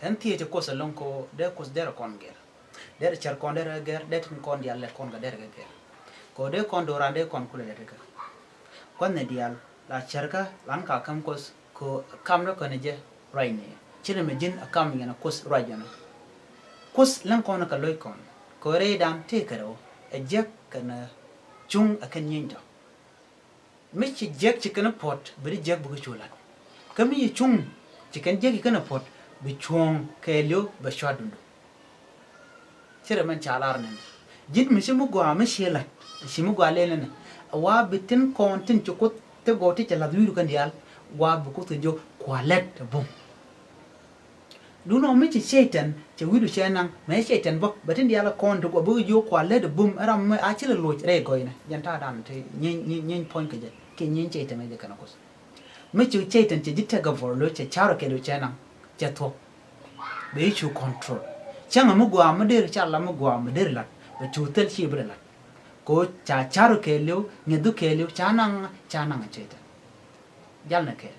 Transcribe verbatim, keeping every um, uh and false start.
Ɛn thiecɛ Kuoth ɛlɔ̱ŋ kɛ ɣöö dee Kuoth derɛ kɔn gɛr. Derɛ cär kɔn derɛ gɛr, dee tin kɔn diaal lɛ kɔn kɛ derɛ kɛ gɛr. Kɛ ɣöö dee kɔn do̱ran dee kɔn kulɛ lɛ tekɛ. Kua̱thni diaal la cärkä lan ka käm Kuoth kɛ ɣöö ɛ kamdä kɔn jɛ ruacni. Ci ri mi ji̱n ɛ kam yɛn ɛ Kuoth ruac jɔnä. Kuoth läŋ kɔn kɛ lo̱c kɔn kɛ ɣöö rɛydan tëëkɛ rɛw ɛ jiäk kɛnɛ cuŋ ɛ kɛn nyieeny tɔ. Mi ci jiäk ci kɛn puɔ̱t bi di jiäk bi kɛ cu la̱t. Kä mi ci cuŋ ci kɛn jiäk ci kɛn puɔ̱t bi cuɔ̱ɔ̱ŋ kɛɛliw bɛ cua̱t dundu. Ci rɛ mɛn ca lar nɛn ji̱n mi ci mi gɔaa mi ci la̱t ci mi gɔaa lɛl nɛn. A wa bi tin kɔn tin ci Kuoth ti gɔw ti cɛ la̱th wi̱i̱du kɛn diaal wa bi Kuoth kɛ jiök kua lɛt ɛ bum. Duundɛ ɔ mi ci Cɛytan cɛ wi̱i̱du cɛ naŋ mɛ Cɛytan bä bɛ tin diaal kɔn ti guɔ bä jiök kua lät bum ɛ ram mɛ a ci lɛ loc rɛy gɔy nɛ jɛn ta̱a̱ dan ti nyieeny nyieeny puɔ̱ny kɛ jɛ kiɛ nyieeny Cɛytan kɛ jɛ kɛn a Kuoth. Mi ci Cɛytan cɛ ji̱ tɛk gɛ vɔr loc cɛ ca̱r ɔ kɛɛliw cɛ naŋ cɛ thuɔ̱k. Bɛ ji̱ cu control cäŋ ɛ mi gɔaa mi der ca la mi gɔaa mi der la̱t bɛ cu thil ci bi lɛ la̱t. Kɛ ɣöö ca ca̱r ɔ kɛɛliw ŋi̱eth ɔ kɛɛliw ca naŋ ca naŋ Cɛytan. Jal nɛ kɛɛl.